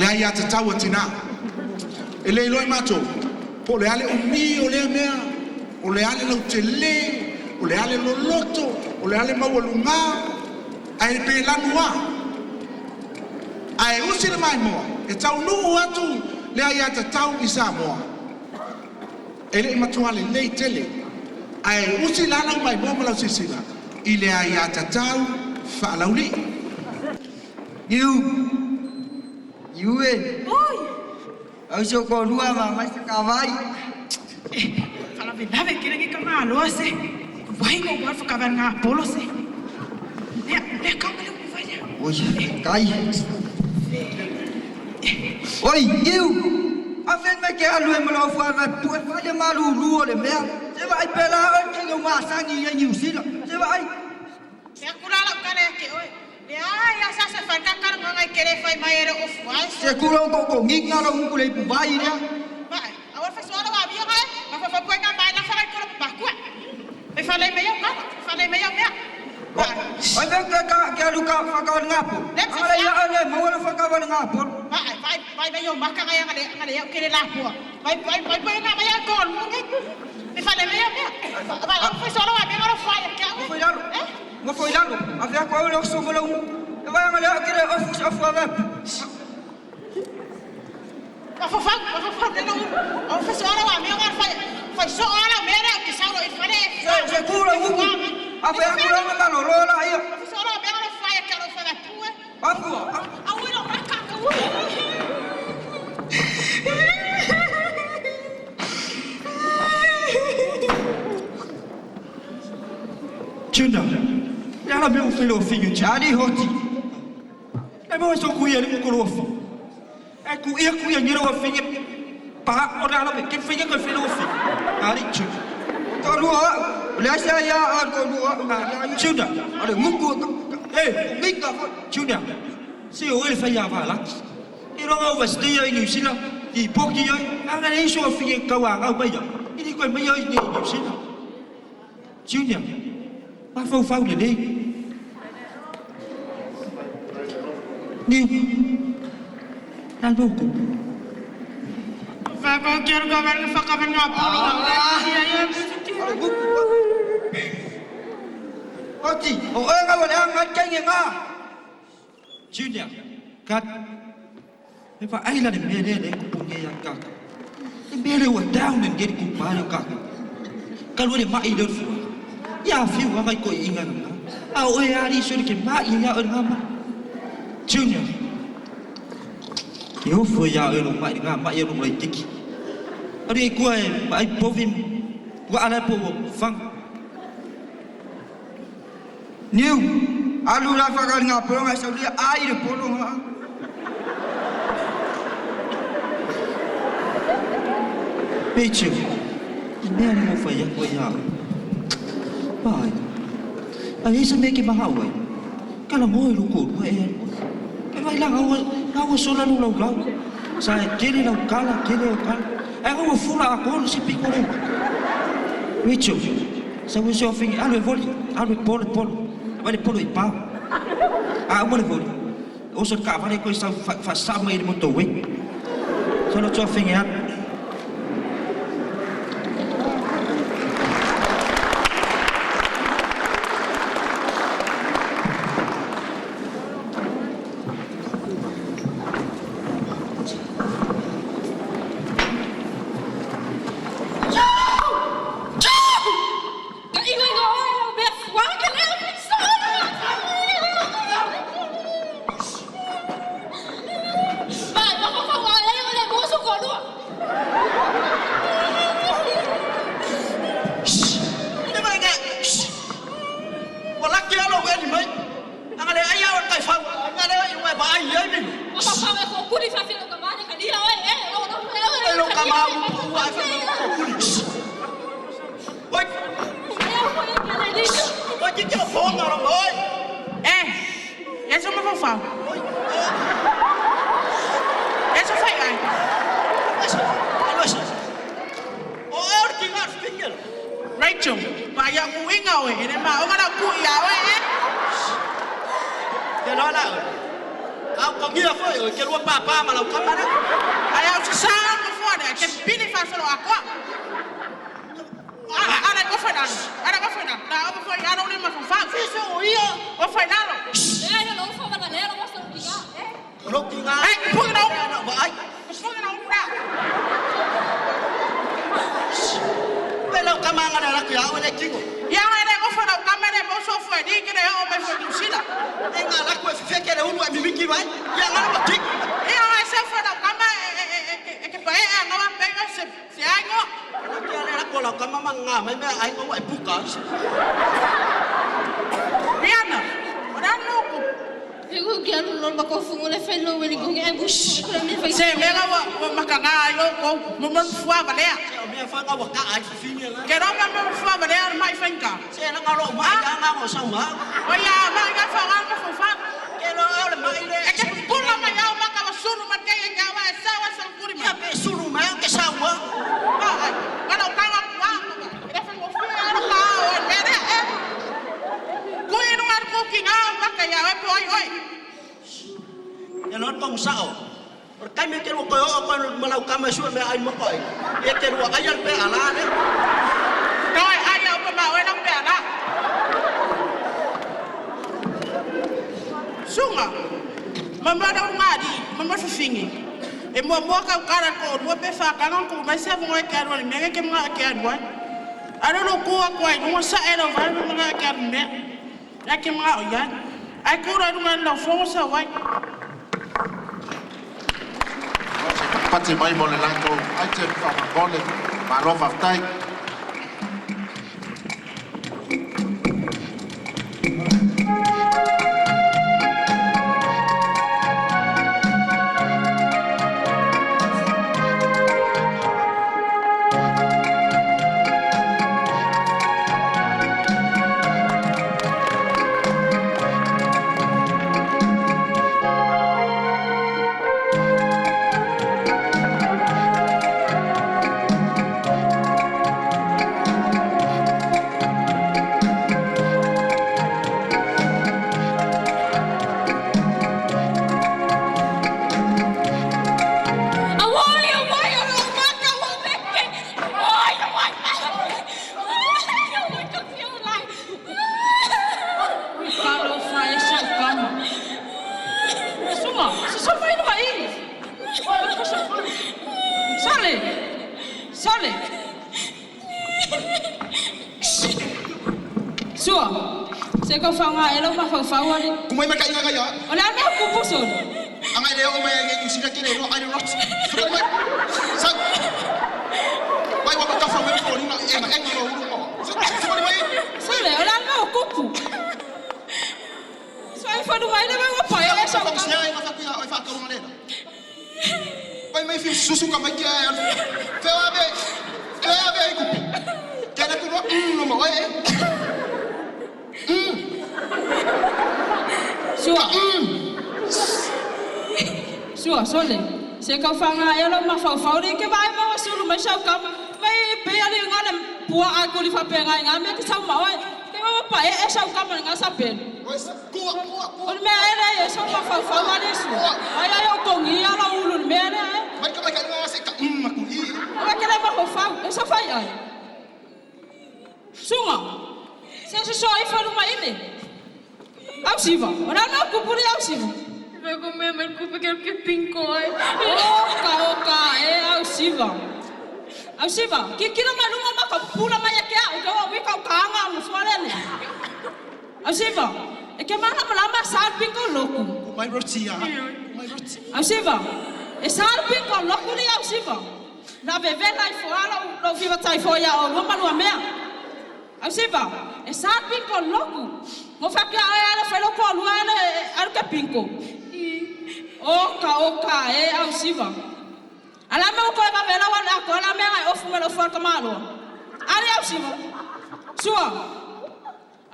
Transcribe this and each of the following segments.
Le aiatatau a tina. E le iloa e matou po o le a le umi o lea mea, o le a le lautelē, o le a le loloto, o le a le maualugā, ae pe lanu lava. Ae usi le maimoa e taunuu atu le aiatatau i Samoa, e le i matua lelei tele. Ae usi la lau maimoa ma lau silasila i le aiatatau faalaulii. Niu, niu e. Oi! Au si o toalua ma mai se kavai. Faalavelave tele nei tamāloa se. Vai no ua whakawai ngā polo se. Lea, lea kau mai le vai lea. Oi, kai. Oi, niu. A fen mai ke alu e ma lau fua vai pu e fale malulu o le mea. Se vai pela o ke ngau masangi i New Zealand. Se vai. Lea kula lau kale ke oe. Lea ia sa se whakakara ngā ngai kere whai mai ere ofu ai. Se kula o ko nginga lo muku le ipu vai lea. Vai, awa whai soala wa mia ngai. Ma whawhapua ngā mai na whangai kura papakua. Me whalei mai au kala, whalei mai au mea. Ai ve ke ka ke alu ka whakawale ngapo. Angala ia ale maua le whakawale ngapo. Vai, vai, vai mai au maka ngai angale angale au kere la pua. Vai, vai, vai vai ngā mai au kol mungi. Me whalei mai au mea. Vai, au whai soala wa mia ngaro whai ke au. Mo foi lalo. Mo foi lalo. A ve ko au le so mo lau. E vai angale au kere ofu ofu a vep. Whawhau, whawhau, te nau. Au whai soala wa mia ngaro whai. Whai soala mea au ke sauro i whare. Se se kula muku. A ve aku la malo lola ia. Whai soala wa mea ngaro whai ke au whai pua. Afu. Au i lo maka ka ui. Junior, le ala mea o whailo o whinga Junior. Ali hoti. E mo so ku ia le ko lo fi. E ku ia ku ia ngiro o whinga pa o le ala me ke whinga ko whailo o whinga. Ali Junior. Ko lua. Le sa ia a ko lua. Junior, Ale muku. eh Nginga fo. Junior. Se o ele whai a wala. I ronga o vastia i New Zealand. I poki ai. Anga le iso o whinga kau a ngau mai ia. I ni koe mai ai ni New Zealand. Junior, ma fau fau le nei. Niu. Nā loko. Whakau ki aru ka whakawai whakawai ngā polo. Ale muku. Hoti. O e ngau le anga kenge ngā. Junior, kat. Me fa ai la le mea lea le kupu nge ia kaka. Le mea le ua down and get kupu o kaka. Ka lua le mai le fua. Ia fiu anga i ko i inga ngā. A o e ari so le ke mai ia o ngā ma. Junior. Ke ofo ia o lo mai ngā mai o lo mai tiki. Ari e kua e mai povi kua ala po fang. Niu. Alu la whakawale ngapo ngai saulia ai le polo ngā. Pechu. Mea le mo whai ako ia. Pai. Ai esa me ke maha oi. Kala mo e luko lua e alu. E vai la ngau ngau sola lu lau lau. Sa e kele lau kala kele o kala. Ai ngau fula ako lu si piko le. Pechu. Sa wo so fingi alu e voli, alu e polo polo. Vai le polo i pa. A mo le voli. O so ka vale ko sa fa sa mai le moto we. Sa lo tso fingi atu. Ka inga inga oe lau mea fua ke lea whai soala. Vai, whawhau a e o le moso ko lua. Ne mai nga. Wa laki alo we ni mai. Anga le ai au kai fau. Anga le ai mai ba ai ai mi. Whawhau e ko kuri whawhilo ka mane ka lia oe e. O no e oe. Ai lo ka ma u ai fa ko kuri. Oi, oi ki ke fonga ro oi. Eh, e so ma whawhau. E so whai ai. O e ki ngā finger. Rachel, ma ia ku inga oe, ere ma o ngana ku ia oe e. Te loa la. Au kongia foi o ke lua papa ma lau kama le. Ai au se sa no fo ne ke pili fa solo akoa. Ana ko fa nalo. Ana ko fa nalo. Na o fo ya no le ma fa. Fiso o ia. O fa nalo. E ai lo fo va le lo so ki ga. Lo ki nga. Ai pu no. Na va ai. Pu no ra. Pe lau kama nga na la ku ya o le kingo. Ya le ko fa no kama le mo so fo di ke le o me fo du sila. E nga la ku e fe ke le ulu e mimiki vai. Ya nga la ki. Ya e se fo no kama e ke pa e nga va pe se se ai ngo. La ki ale la ko lau kama ma nga mai me ai ngo e puka. Rihanna. Ora no ku. Fico que alu lo ma ko fu le fe lo weli ko ngai bush ko me fa. Se me ga wa makanga ai lo ko mo mo fua va le. Se o mea fa nga wa ka ai fini la. Ke ro ma mo fua va le mai fenka. Se na nga lo mai ya nga ngo sa ma. O ya ma ga fa ga ma fo fa. Ke lo le mai le. E ke pula ma ya ma ka sunu ma ke ga wa sa wa sa kuri ma. Ya pe sunu ma ke sa wa. Ah, ga lo ka wa wa. E fa mo fu ya lo ka o me re e. Ko e no ar ko ki nga ma ka ya e po oi oi. Ya lo kong sao. O kai me ke lo ko o ko ma lau kama su me ai mo ko. E ke ro ai al pe ala ne. Toi ai au ma o na pe ala. Sunga. Mama da ngadi, mama fifingi. E mo mo ka kara ko mo pe fa ka ko mai sa mo ke aro me ke mo ke aro. Aro lo ko ko ai mo sa ero va mo nga ke aro me. Ya ke mo o ya. Ai ko ro no lo fo sa wai. Pati mai mo le latou ai te whakamangole, malo whaftai. Sole. Sua. Se ko whanga e lau mawhauwhau ale. Kumai mai kai ngai ya. O le anau kupu son. Angai leo o mai ngai usira ke le ro ai rot. Sura mai. Sa. Mai wa ka fa me ko ni na e na e no uru mo. Sura mai. Sole, o le anau kupu. So ai whanu mai le mai wapa e le sa. Fa se ai fa ku ya ai fa ka le. Mai mai fi susu ka mai ke ai. Fe wa be. Fe wa be ku. Ke na ku ro no mo e. Sua. Sua, sole. Se ka whanga e lau mawhauwhau ke vai mawa sulu mai sau kama. Mai pe ali ngā le pua a kuli whape ngai ngā mea ki sau mawa. Ke mawa pa e e sau kama ngā sa penu. Kua, kua, kua. O le mea e rei e sau mawhauwhau ale sua. Ai ai o kongi ala ulu le mea le e. Mai ka mai ka ngā se ka maku i. O ke le mawhauwhau, e sa whai ai. Sunga. Se se so ai wharu mai ile. Au siva. O nā nā kupuri au siva. Vai comer, mas culpa quero que pinko ai. Oka, oka, e au siva. Au siva. Ki kira malunga maka pula mai ke au ka wa wika ka anga no fuarele. Au siva. E ke mana malama sal pinko loku. Mai roti ya. Mai roti. Au siva. E sal pinko loku ni au siva. Na vevela i foala lo viva tai foia o luma lua mea. Au siva. E sal pinko loku. Mo fa ke ai ala felo ko lua ele alu ke pinko. Oka, oka, e au siva. Ala me ko e vela wa na ko ala me ai ofu me lo fo ka malo. Ali au siva. Sua.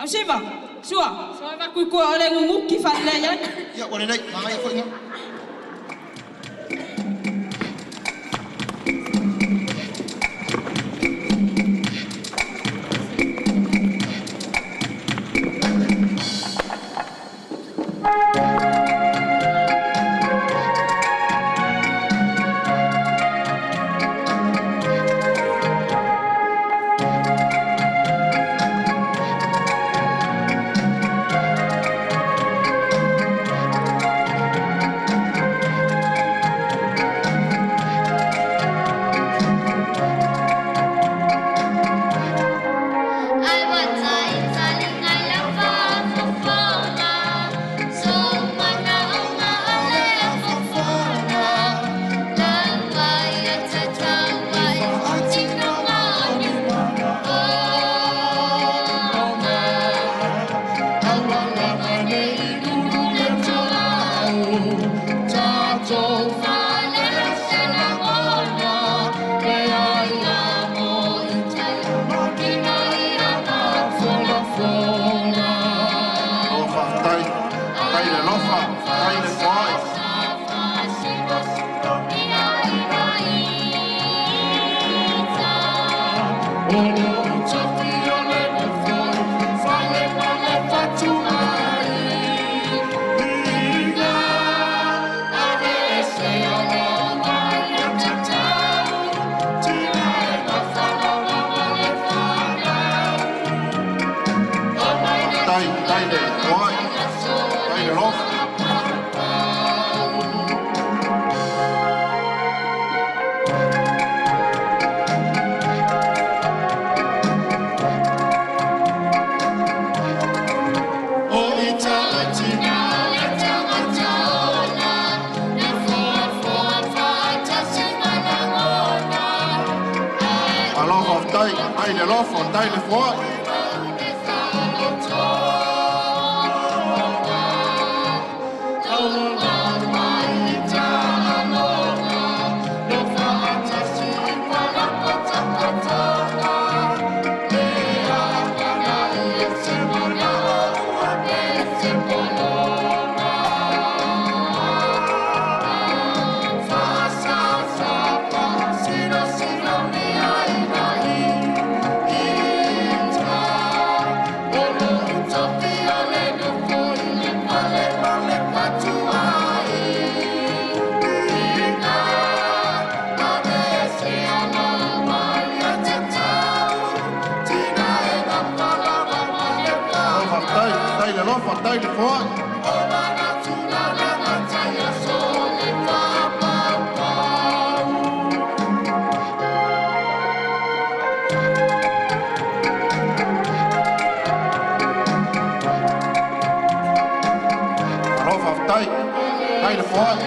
Au siva. Sua. Sua va ku ko ole ngungu ki fa le ya. Ya, ore nei, ma ia foi. Tai, tai le foai, tai le lofa. Alofa tai, tai le lofa, tai le foai. Alofa tai, tai le lofa, tai le foai. Alofa tai, tai le foai.